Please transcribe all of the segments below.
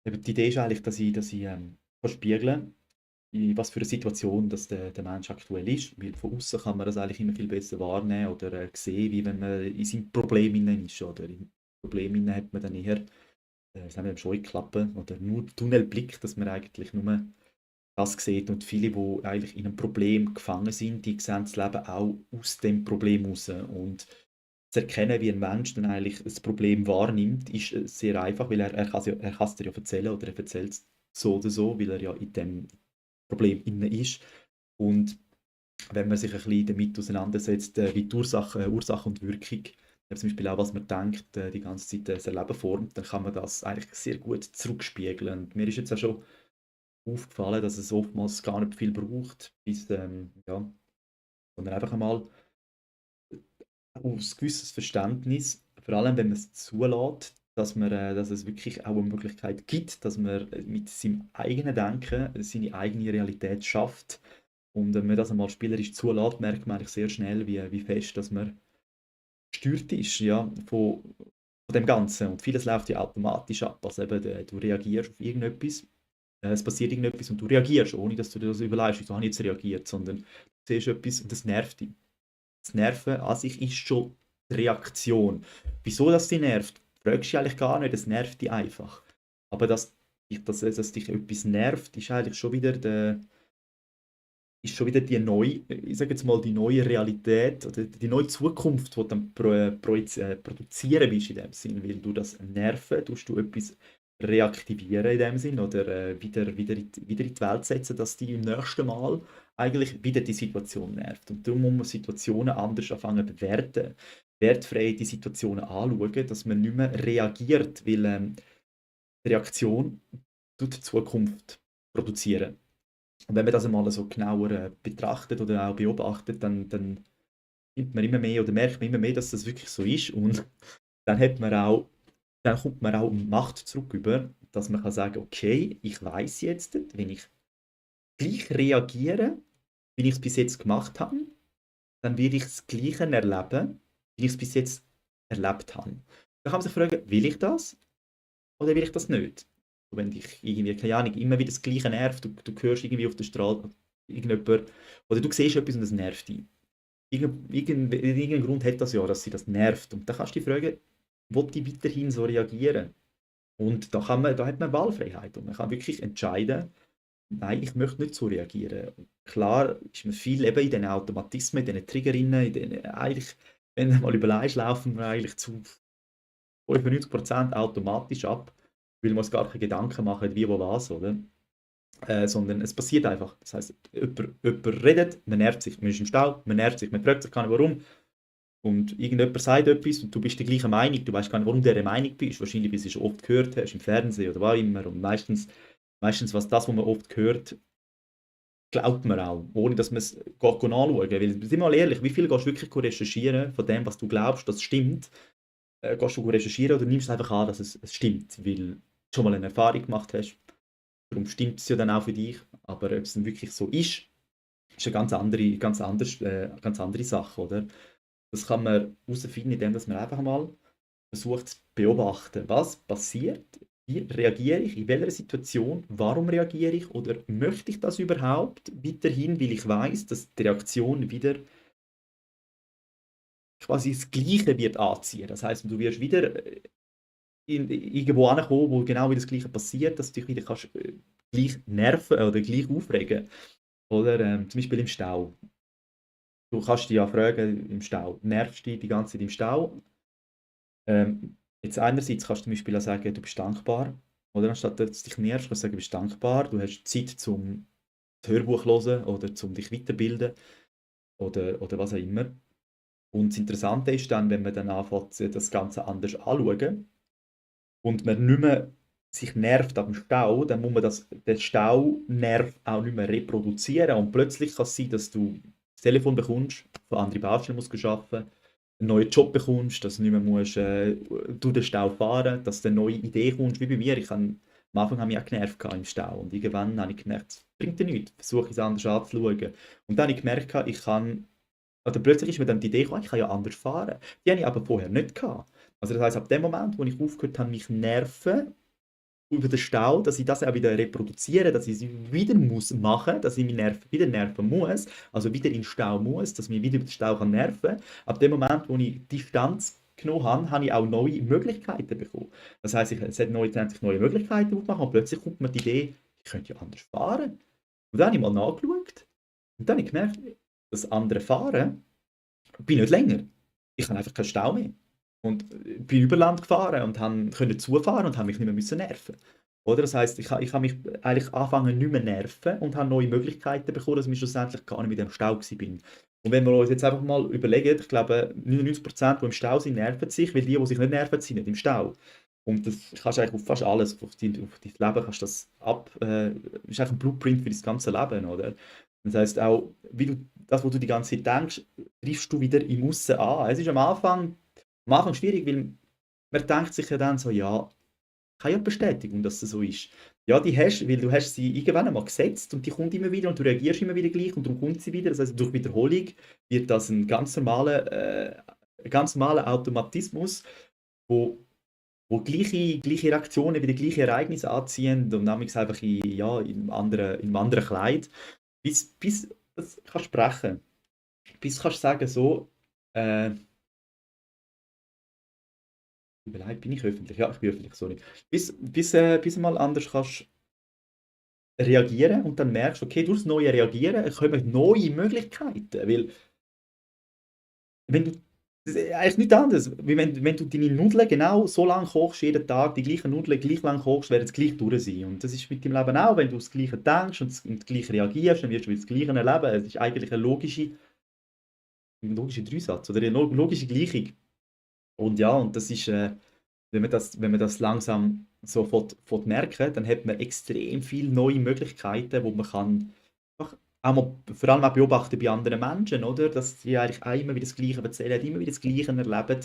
Eben die Idee ist eigentlich, dass ich kann spiegeln, in was für eine Situation dass der Mensch aktuell ist. Weil von außen kann man das eigentlich immer viel besser wahrnehmen oder sehen, wie wenn man in seinem Problem hinein ist. Oder im Problem hinein hat man dann eher sagen wir, Scheuklappen oder nur Tunnelblick, dass man eigentlich nur das sieht. Und viele, die eigentlich in einem Problem gefangen sind, die sehen das Leben auch aus dem Problem raus. Und zu erkennen, wie ein Mensch dann eigentlich das Problem wahrnimmt, ist sehr einfach, weil er kann es dir ja erzählen oder er erzählt es so oder so, weil er ja in dem Problem inne ist. Und wenn man sich ein bisschen damit auseinandersetzt, wie die Ursache und Wirkung, zum Beispiel auch, was man denkt, die ganze Zeit das Erleben formt, dann kann man das eigentlich sehr gut zurückspiegeln. Und mir ist jetzt auch schon aufgefallen, dass es oftmals gar nicht viel braucht, bis, ja, sondern einfach einmal aus gewisses Verständnis, vor allem wenn man es zulässt, dass es wirklich auch eine Möglichkeit gibt, dass man mit seinem eigenen Denken seine eigene Realität schafft. Und wenn man das einmal spielerisch zulässt, merkt man eigentlich sehr schnell, wie fest dass man gesteuert ist, ja, von dem Ganzen. Und vieles läuft ja automatisch ab. Also eben, du reagierst auf irgendetwas, es passiert irgendetwas und du reagierst, ohne dass du dir das überlegst, wieso habe ich jetzt reagiert, sondern du siehst etwas und das nervt dich. Das Nerven an sich ist schon die Reaktion. Wieso das dich nervt, fragst du dich eigentlich gar nicht, es nervt dich einfach. Aber dass dich etwas nervt, ist eigentlich schon wieder die neue, ich sage jetzt mal, die neue Realität oder die neue Zukunft, die du dann produzieren willst in dem Sinn, weil du das Nerven, tust du etwas reaktivieren in dem Sinn oder wieder in die Welt setzen, dass die im nächsten Mal eigentlich wieder die Situation nervt. Und darum muss man Situationen anders anfangen zu bewerten, wertfrei die Situationen anschauen, dass man nicht mehr reagiert, weil die Reaktion tut die Zukunft produzieren. Und wenn man das einmal so genauer betrachtet oder auch beobachtet, dann nimmt man immer mehr oder merkt man immer mehr, dass das wirklich so ist. Und dann hat man auch, dann kommt man auch Macht zurück über, dass man kann sagen, okay, ich weiß jetzt, wenn ich gleich reagiere, wie ich es bis jetzt gemacht habe, dann werde ich das Gleiche erleben, wie ich es bis jetzt erlebt habe. Dann kann man sich fragen, will ich das oder will ich das nicht? Wenn dich irgendwie, keine Ahnung, immer wieder das Gleiche nervt, du hörst irgendwie auf der Straße irgendjemand, oder du siehst etwas und es nervt dich. Irgendeinen Grund hat das ja, dass sie das nervt. Und dann kannst du dich fragen, will ich weiterhin so reagieren? Und da hat man Wahlfreiheit und man kann wirklich entscheiden, nein, ich möchte nicht so reagieren. Und klar ist man viel eben in diesen Automatismen, in diesen Triggerinnen, eigentlich, wenn du mal überlegst, laufen wir eigentlich zu 95% automatisch ab, weil wir uns gar keine Gedanken machen, wie, wo, was, oder? Sondern es passiert einfach. Das heisst, jemand redet, man nervt sich, man ist im Stau, man nervt sich, man fragt sich gar nicht warum. Und irgendjemand sagt etwas und du bist der gleichen Meinung, du weißt gar nicht, warum du dieser Meinung bist. Wahrscheinlich, weil du es schon oft gehört hast, im Fernsehen oder wo immer. Und meistens was man oft hört, glaubt man auch, ohne dass man es anschauen. Weil, sind wir mal ehrlich, wie viel gehst du wirklich recherchieren von dem, was du glaubst, das stimmt? Gehst du recherchieren oder nimmst du einfach an, dass es stimmt, weil du schon mal eine Erfahrung gemacht hast. Darum stimmt es ja dann auch für dich. Aber ob es dann wirklich so ist eine ganz andere Sache, oder? Das kann man herausfinden, indem dass man einfach mal versucht zu beobachten, was passiert, wie reagiere ich, in welcher Situation, warum reagiere ich oder möchte ich das überhaupt weiterhin, weil ich weiß, dass die Reaktion wieder quasi das Gleiche wird anziehen. Das heißt, du wirst wieder irgendwo ankommen, wo genau wieder das Gleiche passiert, dass du dich wieder kannst, gleich nerven oder gleich aufregen. Oder zum Beispiel im Stau. Du kannst dich ja fragen, im Stau, nervst du dich die ganze Zeit im Stau? Jetzt einerseits kannst du zum Beispiel auch sagen, du bist dankbar. Oder anstatt dass es dich nervt, kannst du sagen, du bist dankbar. Du hast Zeit zum das Hörbuch hören oder zum dich weiterbilden oder was auch immer. Und das Interessante ist dann, wenn man dann anfängt, das Ganze anders anschauen und man nicht mehr sich nervt am Stau, dann muss man den Staunerv auch nicht mehr reproduzieren. Und plötzlich kann es sein, dass du das Telefon bekommst, von anderen Baustellen musst du arbeiten, einen neuen Job bekommst, dass du nicht mehr musst, durch den Stau fahren musst, dass du eine neue Idee kommst, wie bei mir. Am Anfang habe ich mich auch genervt im Stau und irgendwann habe ich gemerkt, es bringt dir nichts, versuche es anders anzuschauen. Und dann habe ich gemerkt, oder plötzlich ist mir dann die Idee gekommen, ich kann ja anders fahren. Die habe ich aber vorher nicht gehabt. Also das heisst, ab dem Moment, wo ich aufgehört habe, mich nerven, über den Stau, dass ich das auch wieder reproduziere, dass ich es wieder muss machen, dass ich mich wieder nerven muss, also wieder in den Stau muss, dass ich mich wieder über den Stau kann nerven. Ab dem Moment, wo ich Distanz genommen habe, habe ich auch neue Möglichkeiten bekommen. Das heisst, haben sich neue Möglichkeiten aufgemacht und plötzlich kommt mir die Idee, ich könnte ja anders fahren. Und dann habe ich mal nachgeschaut und dann habe ich gemerkt, das andere Fahren bin nicht länger. Ich habe einfach keinen Stau mehr. Und bin über Land gefahren und konnte zufahren und habe mich nicht mehr müssen nerven. Oder? Das heisst, ich habe mich eigentlich angefangen nicht mehr nerven und habe neue Möglichkeiten bekommen, dass ich schlussendlich gar nicht mit dem Stau bin. Und wenn wir uns jetzt einfach mal überlegen, ich glaube, 99%, die im Stau sind, nerven sich, weil die sich nicht nerven, sind nicht im Stau. Und das kannst du eigentlich auf fast alles, auf dein Leben kannst du das ist eigentlich ein Blueprint für das ganze Leben, oder? Das heisst auch, wie du, das, was du die ganze Zeit denkst, triffst du wieder im Aussen an. Es ist am Anfang schwierig, weil man denkt sich ja dann so, ja, keine Bestätigung, dass das so ist. Ja, die hast du, weil du hast sie irgendwann einmal gesetzt und die kommt immer wieder und du reagierst immer wieder gleich und darum kommt sie wieder. Das heißt, durch Wiederholung wird das ein ganz normaler Automatismus, wo, wo gleiche Reaktionen wieder gleiche Ereignisse anziehen und nämlich einfach in einem anderen Kleid. Bis das kannst sprechen. Bis kannst sagen so, äh, überlegt, bin ich öffentlich? Ja, ich bin öffentlich, sorry. Bis du mal anders kannst reagieren und dann merkst, okay, durch das neue Reagieren kommen neue Möglichkeiten. Weil, wenn du, das ist eigentlich nichts anderes, wie wenn du deine Nudeln genau so lange kochst, jeden Tag, die gleichen Nudeln gleich lang kochst, werden sie gleich durch sein. Und das ist mit dem Leben auch, wenn du das Gleiche denkst und gleich reagierst, dann wirst du wieder das Gleiche erleben. Es ist eigentlich ein logischer Dreisatz oder eine logische Gleichung. Und ja, und das ist, wenn man das langsam so merken, dann hat man extrem viele neue Möglichkeiten, wo man kann einfach auch mal, vor allem auch beobachten bei anderen Menschen, oder? Dass sie eigentlich auch immer wieder das Gleiche erzählen, immer wieder das Gleiche erleben.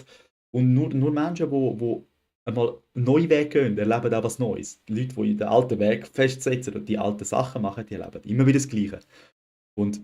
Und nur Menschen, die einmal einen neuen Weg gehen, erleben auch was Neues. Die Leute, die den alten Weg festsetzen und die alten Sachen machen, die erleben immer wieder das Gleiche. Und